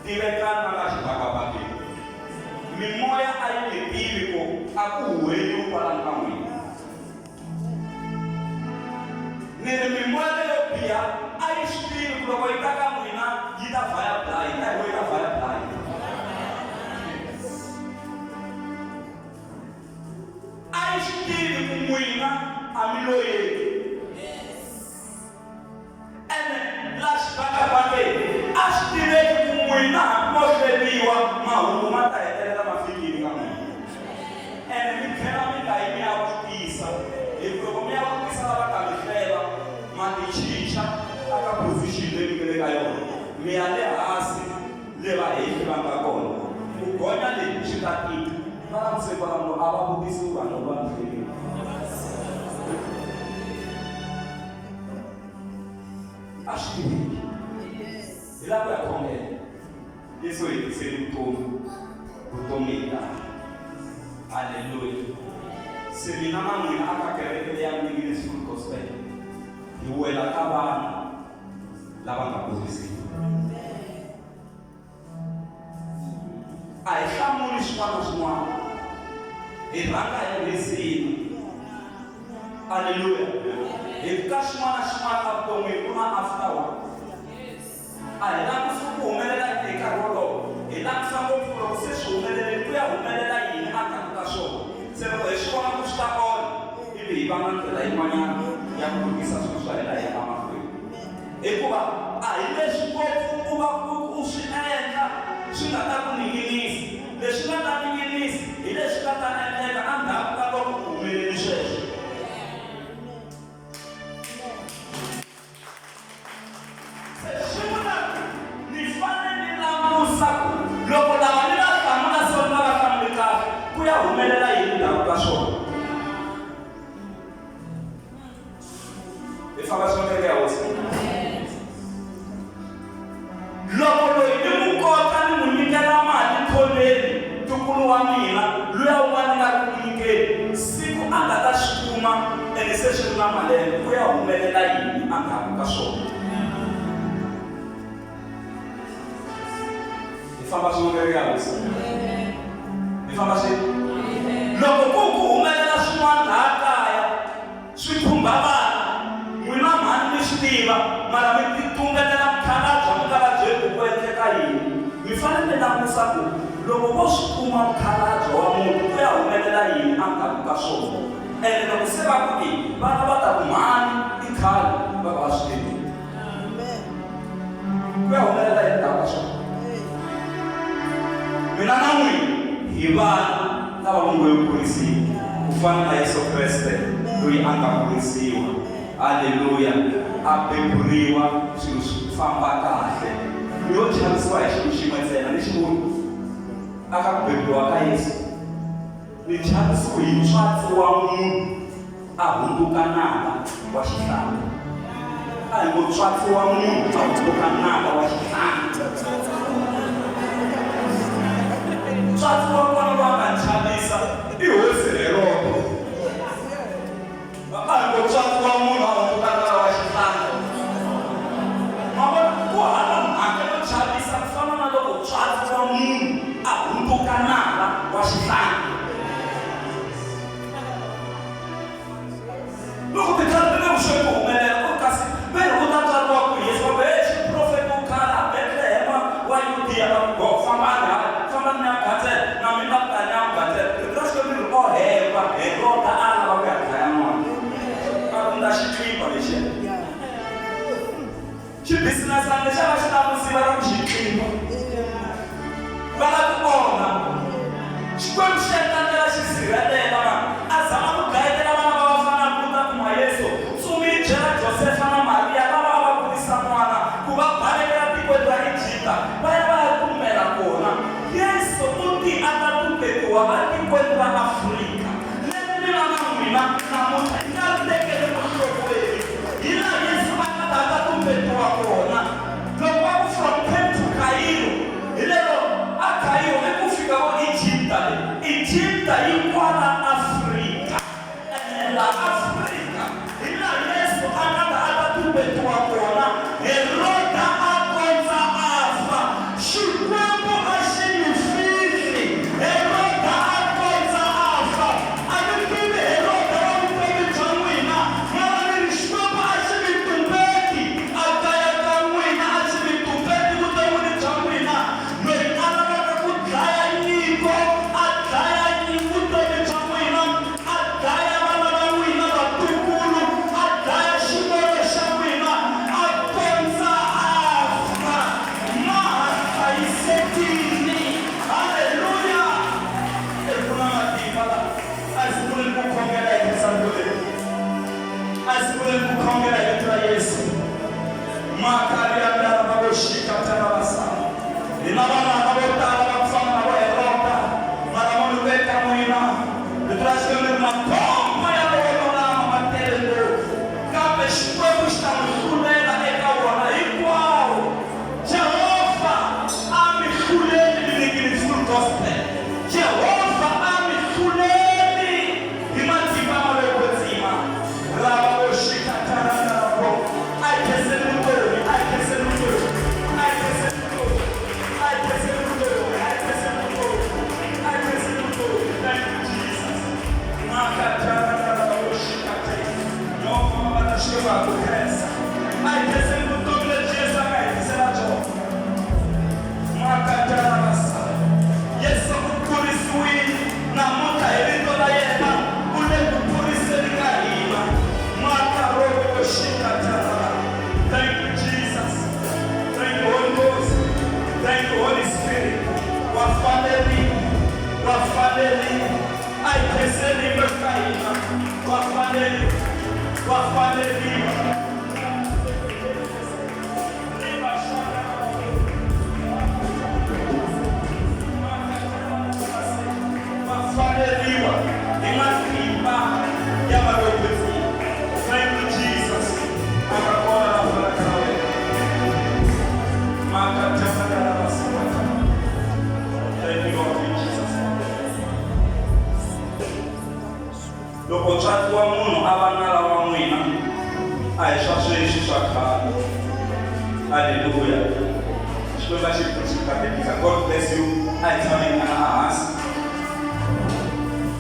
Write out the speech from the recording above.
Tivekani la nga xibakabakeni. Mimoya a yi mi tivi ku a ku huweliwi kwalano ka n'wina. Ni ri mimoya leyo biha a yi swi tivi ku loko yi ta ka n'wina yi ta vhaya blayi, yi ta yi ta vhaya blayi. A yi swi tivi ku n'wina a mi loyeki. Ene la xibakabakeni a swi tiveki ku n'wina hambi mo hleriwa mahungu ma ta hetelela ma fikile ka n'wina. Ene mi tlhela mi nga yi mi ya vutisa, hi ku loko mi ya vutisa lava nga mi hlela ma ti chicha a ka position leyi mi nga le ka yona mi ya le hansi le vahehli va nga kona. Ku gonya leyi swi ta tika. Va languse kwalano a va vutisi ku vanhu va mi hlelile. A swi tiveki. Hi lava ku ya khongela. Yesu hi tiseli vutomi, vutomi hi tala. Haleluya. Se mina na n'wina a ka kereke leya Mninginisi Full Gospel hi wela ka vanhu lava nga kurisiwa. A hi hlamuli swin'wana na swin'wana, hi rhanga hi rhizina. Aleluya! Hi ku ka xin'wana na xin'wana evuton'wini ku na after one. A hi langutisi ku humelela yini hi nkarhi wolowo, hi langutisa ngopfu ku loko se swi humelerile ku ya humelela yini endzhaku ka swona. Se loko hi swi vona ku swi ta onha, ivi hi va na ndlela yin'wanyana ya ku lunghisa swilo swa hina hi ya emahlweni. Hikuva a hi leswi ngopfu u va ku u swi endla swi nga ta ku ninginisa. Leswi nga ta ninginisa hi leswi nga ta endleka endzhaku ka loko ku humelele sweswo. Se swi vula ku ni fanele ni langusa ku loko lava ni va hlamula so ni nga va hlamuli kahle, ku ya humelela yini ndzhaku ka swona. Hi famba swin'we kereke ya Hosi. Loko loyi ni n'wi kota ni n'wi nyikela mali kholweni ntukulu wa mina luya un'wana ni nga ri ku n'wi nyikeni siku a nga ta swi kuma ene se swi ri na malembe ku ya humelela yini endzhaku ka swona. Hi famba swin'we kereke ya Hosi. Hi famba swin'we. Loko ku ku humelela swin'wana laha kaya Swi khumba vana. N'wina mhani mi swi tiva, mara mi ti tumbetela mukhalabye mi nga va byeli ku ku endleka yini. Mi fanele mi langusa ku loko vo swi kuma mukhalabye wa muti ku ya humelela yini endzhaku ka swona. Ene loko se va ku i, vana va ta ku mhani i khale va va va swi tivile. Ku ya humelela yini endzhaku ka swona. Mina na n'wina hi vana lava va ngo yo kurisiwa ku fana na Yesu Kreste loyi a nga kurisiwa. Aleluya! A beburiwa swilo swi famba kahle. Ni yo chavisiwa hi xilo xin'we ntsena, ni xi vula a ka ku beburiwa ka Yesu. Ni chavisiwe hi ntswatsi wa munhu. A hundzuka nala wa xihlanga. A hi mutswatsi wa munhu a hundzuka nala wa xihlanga. Ntswatsi wa kona loyi a nga chavisa i hosi Herodo. A hi mutswatsi wa munhu a hundzuka nala wa xihlanga. Ma vona, ku hava mhaka yo chavisa ku fana na loko ntswatsi wa munhu a hundzuka nala wa xihlanga. Loko tintlhari ti le vuxeni ku humelela, u ri, Kasi ve ri u ta tswariwa kwihi? Yesu va ku, He, xi profetiwe khale a Betlehema wa Yudiya. Va ku, Go, fambani hala, fambani mi ya gandzela, na mina ni lava ku ta ni ya n'wi gandzela. Rito ra Xikwembu ri ri, O hemba, Heroda a lava ku ya dlaya n'wana. A ku, Ni ta xi tlimba lexiya. Xibisinasana lexi a va xi langusiwa ra ku xi tlimba. Va la ku onha. Xikwembu xi endla ndlela xi sirhelela vanhu. A zama ku dlayetela vana va vafana ku ta kuma Yesu. Ntsumi yi byela Josefa na Mariya lava a va kurisa n'wana ku va balekela tikweni ra Egipta va ya va ya tumbela kona. Yesu u ti a ta tumbetiwa atikweni ra Afrika. Leri mina na n'wina namuntlha hi nga ri tekeli enhlokweni, hi laha Yesu a nga ta ta tumbetiwa kona. Loko va ku from Cape to Cairo, hi lero a Cairo i ku fika vo Egipta le. Egipta yi kwala Afrika. Ene la Afrika hi laha Yesu a nga ta a ta tumbetiwa kona, Heroda a kondza a fa. Xikwembu. Wa faneriwa. Va faneriwa hi matimba ya valokwetsima. Thank you, Jesus. A nga kona la fanaka na wena. Makatamakalavasakata. Thank you, Lord, in Jesus' name. Loko ntswatsi wa munhu a va nala wa n'wina, a hi swa sweswi, swa khale. Halleluya! Xikwembu a xi xi katekisa. God bless you. A hi tshameni nyana ehansi.